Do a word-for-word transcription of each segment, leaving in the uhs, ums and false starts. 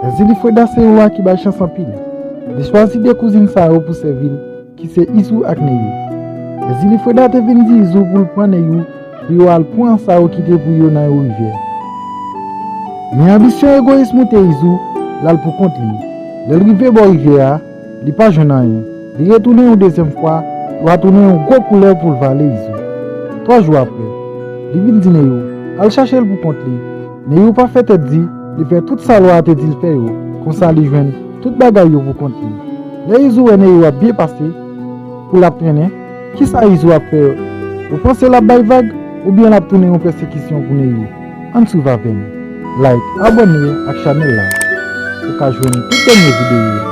Ezili Freda se yon wa ki bay chans anpil. Li chwazi de kouzin sa yo pou sèvi l, ki se Izou ak Neyou. Ezili Freda te vin di Izou pou l pran Neyou pou yo al pran sa yo kite pou yo nan yon rivyè. Men anbisyon egoyis moute Izou, l al pou kont li. Lè l rive bò rivyè a, li pa jwenn anyen. Li retounen yon dezyèm fwa, lwa tounen yon gwo koulèv pou l vale Izou. Twa jou apre, li vin di Neyou al chache l pou kont li. Neyou pa fè tèt di, li fè tout sa lwa a te di l fè yo. Konsa li jwenn tout bagay yo pou kont li. Lè Izou wè Neyou ap byen pase, pou l ap trennen, kisa Izou ap fè? Ou panse l ap bay vag oubyen l ap tounen yon pèsekisyon pou Neyou? Ann swiv avè m. Like, abòne ak chanèl la pou w ka jwenn tout dènye videyo yo.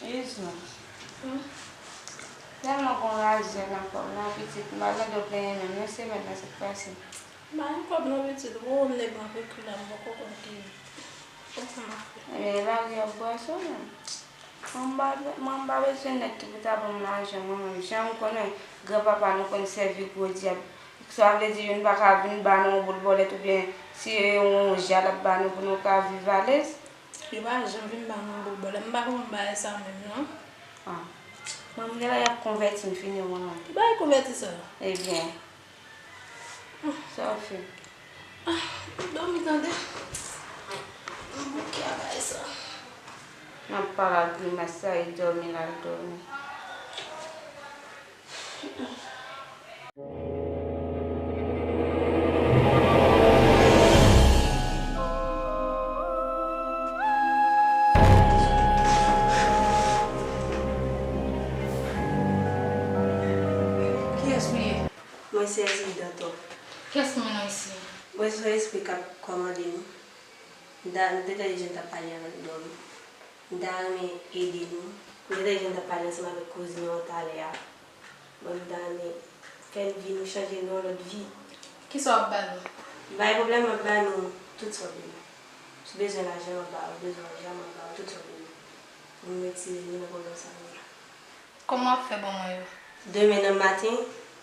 Izou. Tèlman gon raje nan kò m nan, pitit, m pa tande w plenyen menm, yon semèn nan, sa k pase? M pa gen kòb non, pitit. Ou wè m nèg mwen peki la, m poko konn ki, poko konn afè. Ebyen, lari ap bwase w menm. Mwen m pa, mwen m pa bezwen nèg ki pou ta ban m lajan, mwen menm. Jan ou konnen, granpapa nou konn sèvi gwo dyab. Sa vle di, youn pa ka vin ba nou yon bout bòlèt oubyen si yon, yon ja l ap ba nou pou nou ka viv alèz? Yo pa janm vin ba nou yon bout bòlèt. M pa konprann bagay sa menm, non. Ah. Mwen, m genlè y ap konvèti m fini, mwen menm. Ki bagay konvèti sa? Ebyen. Sa w fè? Ah, dòmi tande. M bouke a bagay sa. M ap pale ak grimas sa, e dòmi l al dòmi. Kiyès ou ye? Mwen se Ezili Dantò. Kiyès mwen nan isi? Mwen se yon espri k ap kòmande nou. M ta, nou te tande jan n t ap pale anvan nou dòmi. M ta renmen ede nou. M te tande jan n t ap pale ansanm avèk kouzin nou an talè a. Bon, m ta renmen fè n vi nou chanje nan yon lòt vi. Kisa w ap ba nou? M pa gen pwoblèm, m ap ba nou tout sa w bezwen. Si w bezwen lajan, m ap ba ou. Ou bezwen lajan, m ap ba ou tout sa w bezwen. Pou nou retire nou nan pwoblèm sa nou ye. Kòman w ap fè ban mwen yo? Demen nan maten,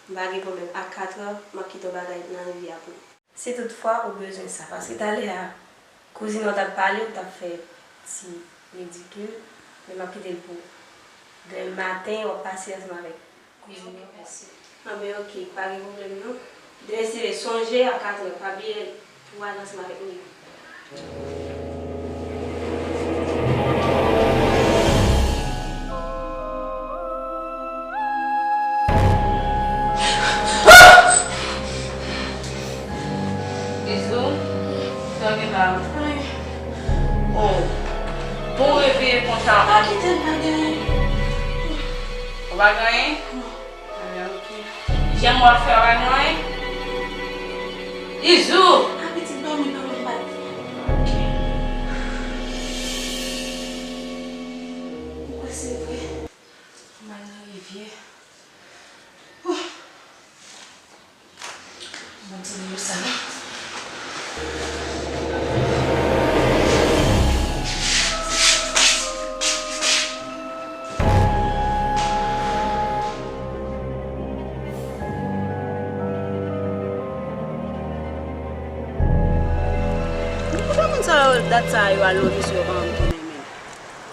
m pa gen pwoblèm. A katrè, m ap kite yon bagay nan rivyè a pou nou. Si toutfwa ou bezwen sa, paske talè a, kouzin ou t ap pale, ou t ap fè ti ridikil, men m ap kite l pou ou. Demen maten, w ap pase ansanm avèk kouzin ou. Ok, mèsi. Anben, ok, pa gen pwoblèm non. Demen, si Dye vle, sonje a katrè, pa bliye pou w al ansanm avèk nou. Izou, sa gen la? Oh, bon reveye konsa. Pa kite l, pa gen anyen. Ou pa gen anyen? Non. Ah, ok. Jan w ap fè, ou pa gen anyen? Izou! A pitit dòmi, dòmi, m pa di. Ok. Ou kwè se vre? M al nan rivyè. Ouh. Bon, ti nou sa non. Poukisa moun sa yo, dat sa yo al lòt misye yo pa janm tounen menm?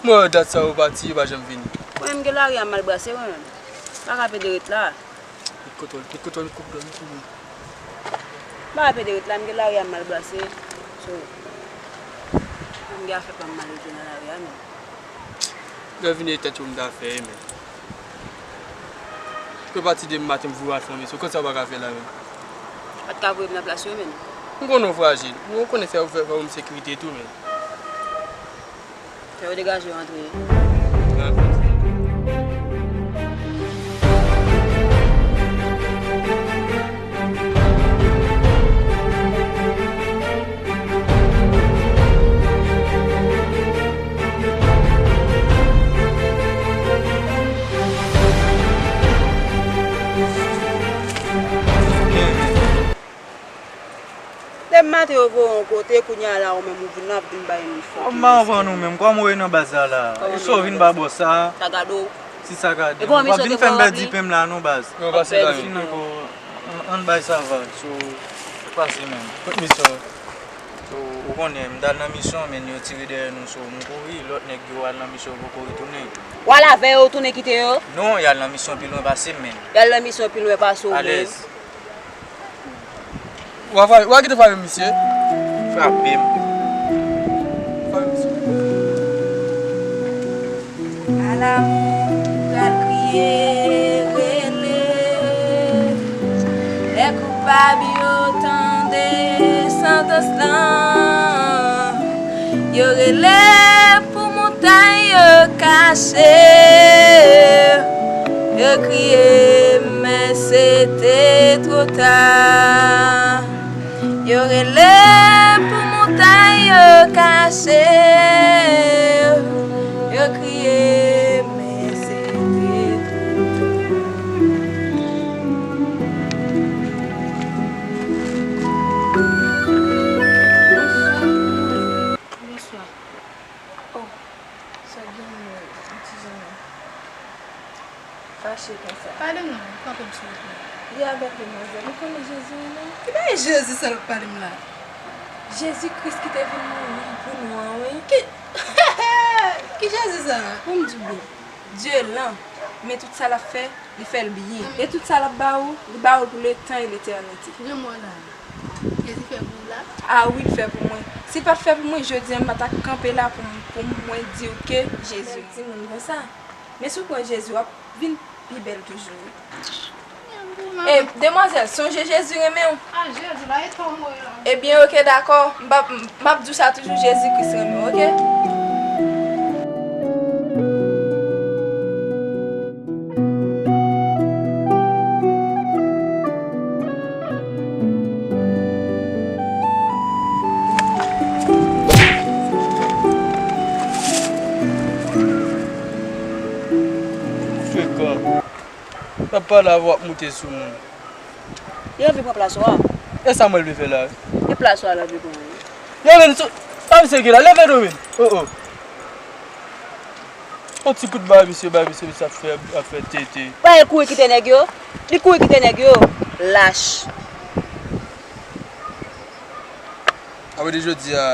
Mwen wè dat sa yo pati, yo pa janm vini. Mwen menm gen lari a m al brase mwen menm. Pa ka pede ret la. Met kontwòl, met kontwòl, met kontwòl, met kontwòl. M pa ka pede ret la, m gen lari a m al brase. So, m gen afè pa m m al regle nan lari a menm. Lè vini e tèt yo m ta fè, men. Yo pati demen maten m voye al fè yon misyon. Konsa w pa ka fè la menm. Pa t ka voye m nan plas yo menm. M konnen w frajil. M konnen fè, fè, fè yon sekirite tou, men. Fè yo degaje yo antre. Maten yo voye w yon kote, kounye a la ou menm ou vin la ap vin bay nou fòk. Kòman m pa konprann ou menm? Kòman w ye nan baz la la? Kòman m ye nan baz la? E sa w vin ba bòs sa? Sa gade w. Si sa gade w. E bon, w ap vin fè m pèdi pen m la non baz. Non, pase la menm. Sinon, ann bay sa va. So, pase menm. Kot misyon? So, ou konnen, m t al nan misyon, men yo tire dèyè nou, so, m kouri, lòt nèg yo al nan misyon, yo poko retounen. W al avè yo, ou tounen kite yo? Non, y al nan misyon pi lwen pase m menm. Y al nan misyon pi lwen pase w menm. Alèz. W a frape, w a kite frape misye. Frape m. Frape misye. Ala moun pral kriye, rele. Lè koupab yo tande santans lan, yo rele pou montay yo kache. Yo kriye, men se te twò ta. Yo rele pou montay yo kache. Yo kriye, men se te twò ta. Bonswa. Oh, sa gen yon ti jan fache konsa. Pale non, kanpe m silvouplè. Li avèk demwazèl, ou konnen Jezi renmen w. Ki bagay Jezi sa l ap pale m la? Jezi Kris ki te vin mouri pou nou an, wi. Ki, ki Jezi sa? Pou m di w byen. Dye lan, men tout sa l ap fè, li fè l byen. E tout sa l ap ba ou, li ba ou l pou letan e letènite. Granmò la, Jezi fè pou ou la? A wi, l fè pou mwen. Si l pa t fè pou mwen, jodi a m pa t ap kanpe la pou m, pou mwen di w ke Jezi. Bèl timoun konsa. Men si w pran Jezi, w ap vin pi bèl toujou, wi. E, demwazèl, sonje Jezi renmen w. A, Jezi la, e tò mwen la. Ebyen, oke, dakò. M p ap, m ap di w sa toujou, Jezi Kris renmen w, oke? Frekant. W ap pale avè w, w ap moute sou moun. Li anvi pran plas ou a. E sa mwen vle fè la? E plas ou a l anvi pran wi. Yo, men, sa misye gen la? Leve non, men. Oh, oh. Yon ti kout bay misye, bay misye, misye ap fè, ap fè tete. Pa e kouri kite nèg yo. Li kouri kite nèg yo. Lach. Apre de jodi a,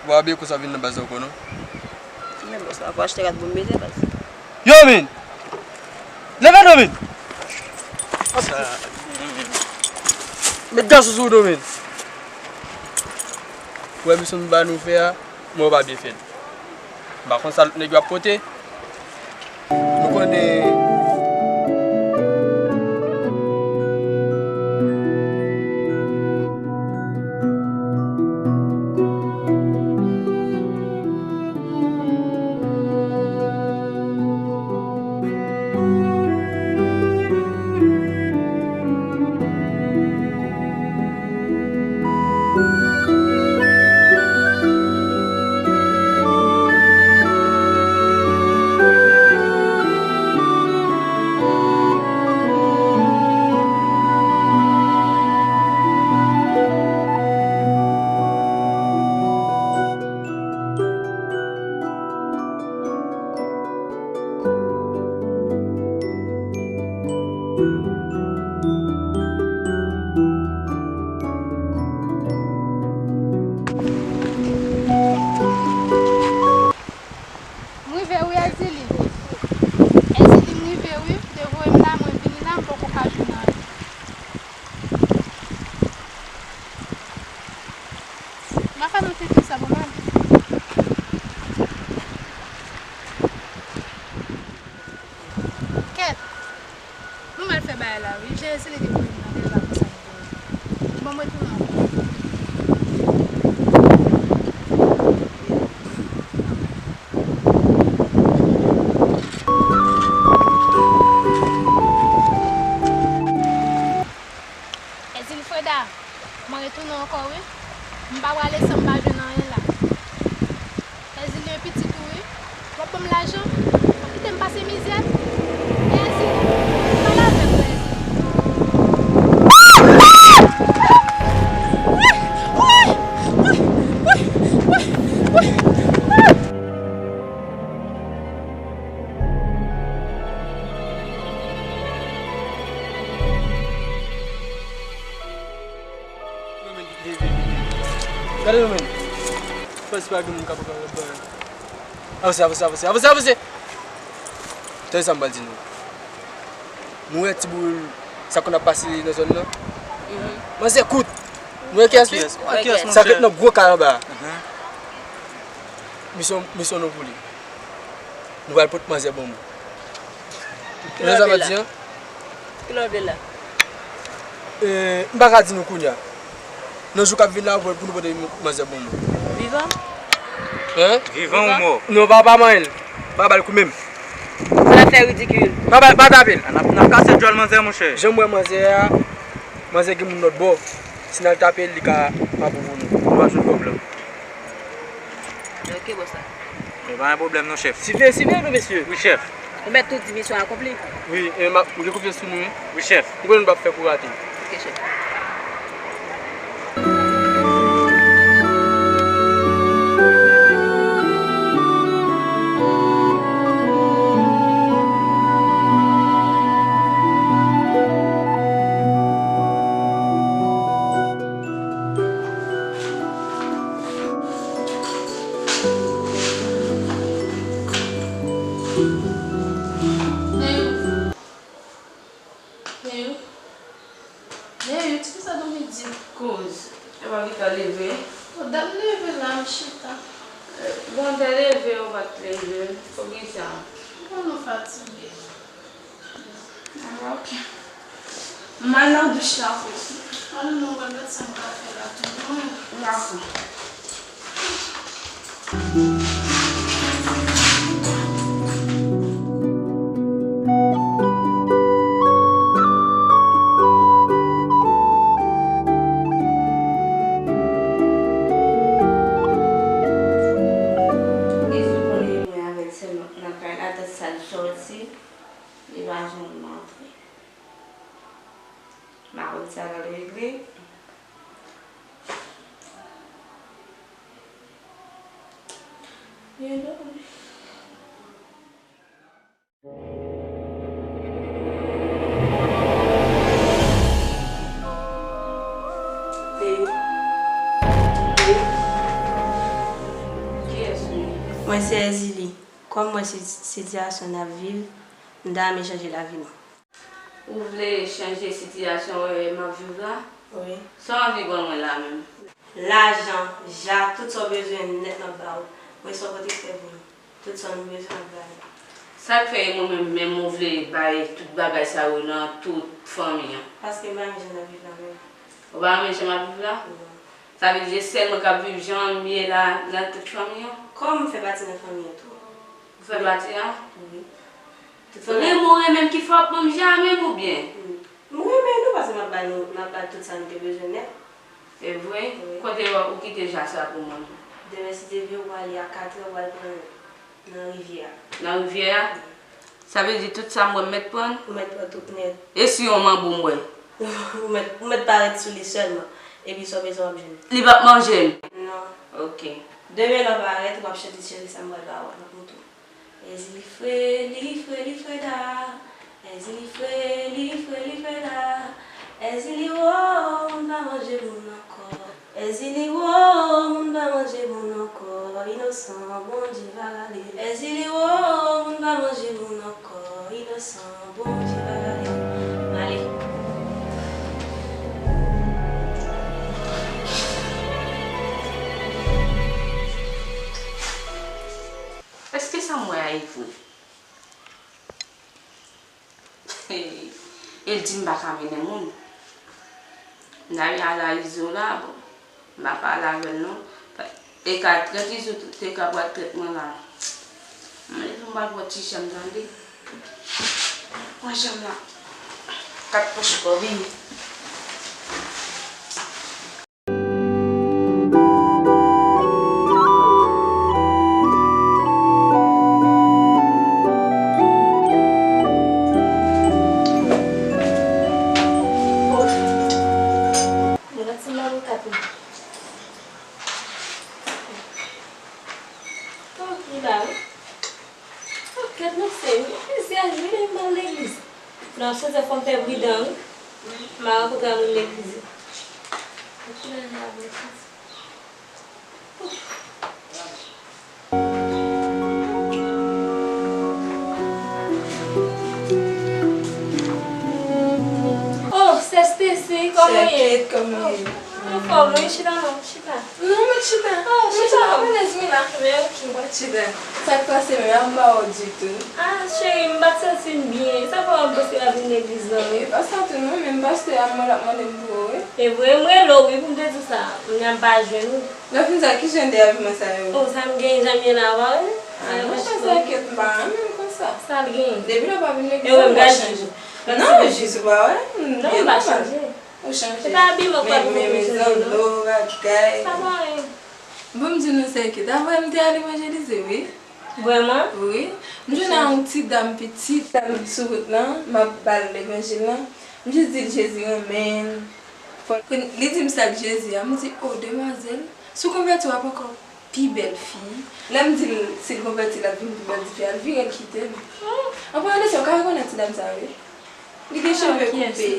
w a byen konsa vin nan baz la ankò, non? Men bòs la, fò achte kat pou m mete, baz. Yo, men! Leve non, men! Sa. Met gason sou ou, non, men! Ou wè misyon m ba nou fè a, mwen yo pa byen fè l. M pa konn sa lòt nèg yo ap pote. Nou konnen. M rive wi, Èzili. Èzili, m rive wi. Te voye m la, mwen vini la, m poko ka jwenn anyen. M pa fè nou tete sa pou mwen. Kèt! Bon, m al fè bagay la wi. Jezi li te voye m nan vil la konsa m voye. Bon, mwen tounen ankò. Ezilfreda, mwen retounen ankò wi. M pa prale san m pa jwenn anyen la. Ezili, e pitit ou wi. W ap ban m lajan? W ap kite m pase mizè? Ezili, pale avè m non, Ezili. Gade nou menm. Pèsi pa gen moun k ap pran lòt bagay. Avanse, avanse, avanse, avanse, avanse! Tande sa m pral di nou. Nou wè ti boul sa konn ap pase nan zòn nan? Manzè kout. Nou wè kiyès li? Sa fèt nan gwo kay anba a. Misyon, misyon nou pou li. Nou pral pote manzè ban nou. Kilè w vle la? Kilè w vle la? E, m pa ka di nou kounye a. Nan jou k ap vin la, pou, pou nou pote manzè ban nou. Vivan? Hein? Vivan ou mò? Non, pa, pa manyen l. Pa ba l kou menm. Sa fè ridikil. Pa ba, pa tape l. N ap, n ap kase djòl manzè, monchè. Jan m wè manzè a, manzè gen moun lòt bò. Si n al tape l, li ka pa bon pou nou. Nou pa jwenn kòb la. Ok, bòs la. Men pa gen pwoblèm non, chèf. Siveye, siveye nou, mesye. Wi, chèf. Nou mèt tou di misyon akonpli. Wi, e m ap, m gen konfyans sou nou, wi. Wi, chèf. M konnen nou p ap fè kou rate. Ok, chèf. Neyou. Neyou. Neyou, ti fi sa dòmi di. Kouz, e pa gentan leve? O, dat leve la, m chita. Bon, te leve, ou pa t leve. Poukisa? Bon, nou fatige. Ah, ok. M al nan douch la pou ou. Al non, mwen mèt sa m ka fè la tou. Dakò. Li sou konnen mwen avè l sèlman nan kay la, tank sa l sòti, li pa janm antre. Mawout sa l al regle. Byen dòmi. Mwen se Èzili. Kòm mwen se sitiyasyon n ap viv, m ta renmen chanje lavi nou. Ou vle chanje sitiyasyon, e, m ap viv la? Wi. Sa w anvi ban mwen la menm? Lajan, ja, tout sa w bezwen nèt m ap ba ou. Mwen se yon pòtrepòtè pou nou. Tout sa nou bezwen m ap ba nou. Sa k fè e mwen menm, menm ou vle bay tout bagay sa yo nan tout fanmi an? Paske m pa renmen jan n ap viv la menm. Ou pa renmen jan m ap viv la? Non. Sa vle di se sèl mwen k ap viv jan m ye la nan tout fanmi an? Kòm m fè pati nan fanmi an tou. Ou fè pati a? Wi. Tout fanmi an. Renmen w renmen m ki fè w ap ban m ja menm oubyen? M renmen nou paske m ap ba nou, m ap ba tout sa nou te bezwen nèt. E vre? Wi. Kote w, ou kite ja sa pou mwen? Demen si Dye vle, ou ale a katrè, ou al pran nan rivyè a. Nan rivyè a? Wi. Sa vle di tout sa m wè m mèt pran? Ou mèt pran tout nèt. E si yon manbo m wè? Ou mèt, ou mèt parèt sou li sèlman. Epi sa w bezwen w ap jwenn. Li p ap manje m? Non. Ok. Demen lè w parèt, w ap chante cheri sa m pral ba ou a, m ap montre w. Èzili fre, li fre, li fre da. Èzili fre, li fre, li fre da. Èzili wo, moun pa manje moun ankò. Èzili wo, moun pa manje moun ankò. Inosan, Bondye pa rale. Èzili wo, moun pa manje moun ankò. Inosan, Bondye pa rale. M ale. Èske sa m wè a e vre? E l di m pa ka mennen moun. M ta vin al a Izo la, bon, m pa pale avè l non. E ka trèt Izo te ka pral trèt mwen la. Mwen di m pral pran ti janm tande. Pran janm la. Kat pòch kò vini. Mwen ti mari kat mwen. Oh, li la wi. Oh, kèt mesye, wi. Mesye a jwenn m al legliz. Non, se sa fò m fè pridan wi. M a rankontre a moun legliz yo. Ki lè l la vre, pitit? Sèkèt, kòman w ye? Anfòm, wi, chita non, chita. Non, mèt chita. Oh, chita. Chita, alèz, mi la. Men, ok. Mwen chita. Sa k pase, men m pa wè w ditou. Ah, cheri, m pa t santi m byen. Sa fè w ap panse w ap vin legliz la, wi? E pa sa tou non, menm pastè a, mwen l ap mande m pou ou, wi. E vre, m rele w, wi, pou m te di w sa. Kounye a m pa jwenn ou. Lè w fin sa, ki jan de abiman sa yo? Oh, sa m genyen, jan m ye la, pa wè? Ah, mwen chita. Sèkèt, m pa renmen l konsa. Sa l genyen? Depi lè w pa vin legliz la, ou pa chanje. Non, jis ou pa wè? Non, m pa chanje. Ou chanje. Se pa abiman k fè pou mwen chanje, non. Men, men, men, zando, bagay. Sa pa anyen. Bon, m di nou sèkèt, a vrè m te al evanjelize, wi. Vrèman? Wi. M jwenn a yon ti dam pitit, dam sou wout lan, m ap ba l levanjil lan. M jis di l Jezi renmen l. Fò, li di m sa k Jezi a. M di, "O, demwazèl, si w konvèti w ap ankò pi bèl fi." Lè m di l si l konvèti l ap vin pi bèl ti fi a, l vire l kite m. An paran de sa, ou ka rekonèt ti dam sa a, wi. Li gen cheve koupe.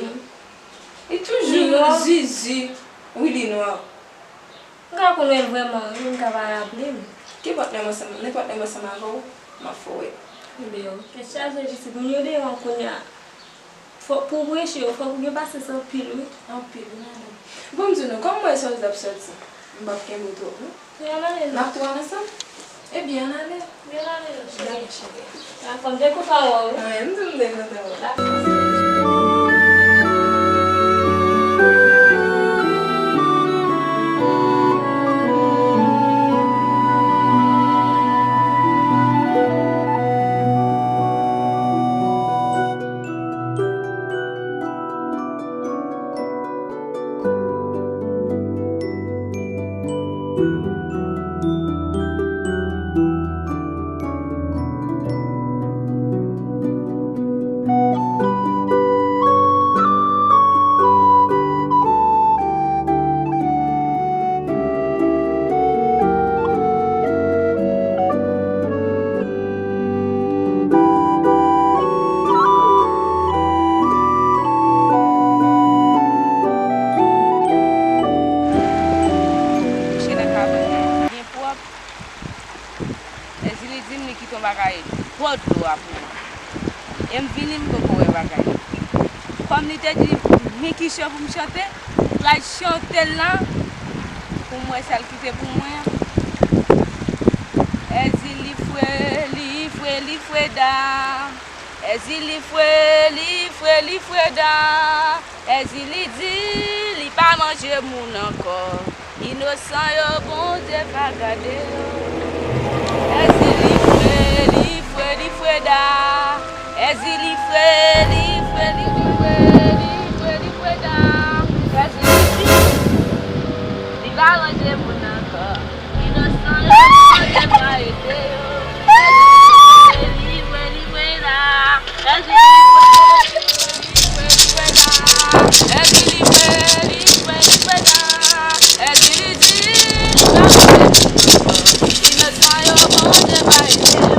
Li toujou zizi. Wi, li nwa. M ka konn wè l vrèman, wi, m ka pa raple m. Kenpòt lè m ansanm, nenpòt lè m ansanm avè w, m ap fè w wè. Ebyen, tèt chaje, pitit moun yo deyò kounye a. Fò, pou w preche yo, fòk ou gen pasyans anpil, wi. Anpil, wi, madanm. Bon, m di nou, kòm m wè Soz ap sòti, m p ap kenbe w twòp, non. Ebyen, ann ale, non. N ap tou al ansanm? Ebyen, ann ale. Ebyen, ann ale, non, cheri. Dakò, cheri. Dakò, m te kontan wè w, wi. Wi, m tou m te kontan wè w. Dakò. Kouche nan kabann nan, byen pwòp. Èzili di m li kite yon bagay bò dlo a pou mwen. E m vini, m poko wè bagay. Kòm li te di m ki cho pou m chante, m pral chante l lan pou m wè sa l kite pou mwen an. Èzili fre, li fre, li freda. Èzili fre, li fre, li freda. Èzili di li pa manje moun ankò. Inosan yo, Bondye va gade yo. Èzili fre, li fre, li freda. Èzili fre, li fre, li fre, li fre, li freda. Èzili di li pa manje moun ankò. Inosan yo, Bondye va ede yo. Èzili fre, li fre, li fre, li fre la. Èzili fre, li fre, li fre, li fre la. Èzili fre, li fre, li fre, li fre la. Èzili di li pa manje moun ankò. Inosan yo, Bondye va ede yo.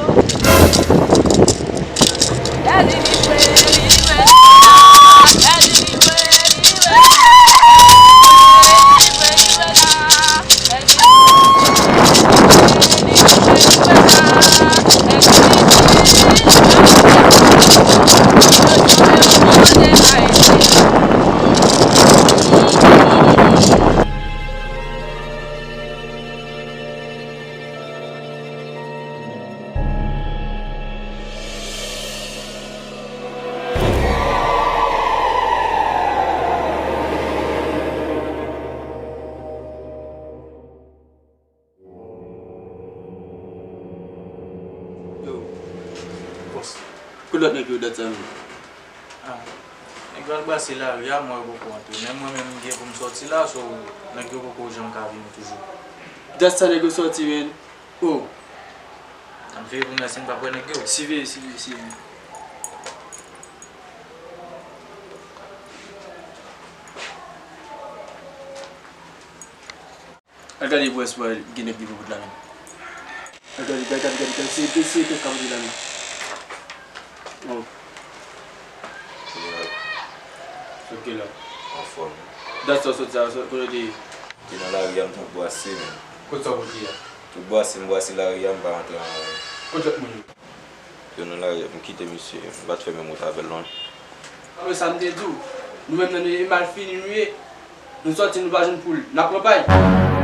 Yo, bòs, kote lòt nèg yo dat sa menm? Ah, nèg yo al brase lari a, m wè yo poko antre. Men mwen menm, m gen pou m sòti la, so nèg yo poko janm ka vini toujou. Dat sa nèg yo sòti, men. Oh! N ap veye pou m wè si n p ap wè nèg yo. Siveye, siveye, siveye. Al gade pou wè si gen nèg ki pou pote la menm. Al gade, gade, gade, gade, gade, se, se, se kèk ka pote la menm. Oh. Sot gen la. Anfòm. Dat sa w sot sa, sot, kote w te ye? Te nan lari a, m t ap bwase, men. Kote sa w pote a? Tout bwase, m bwase lari a, m pa rantre nan lari. Kote lòt moun yo? Yo nan lari a, m kite misye, m pa t fè menm wout avè l non. Anben sa m te di w, nou menm nan nou ye, e malfini nou ye. Nou sòti, nou pa jwenn poul. N ap pran pay.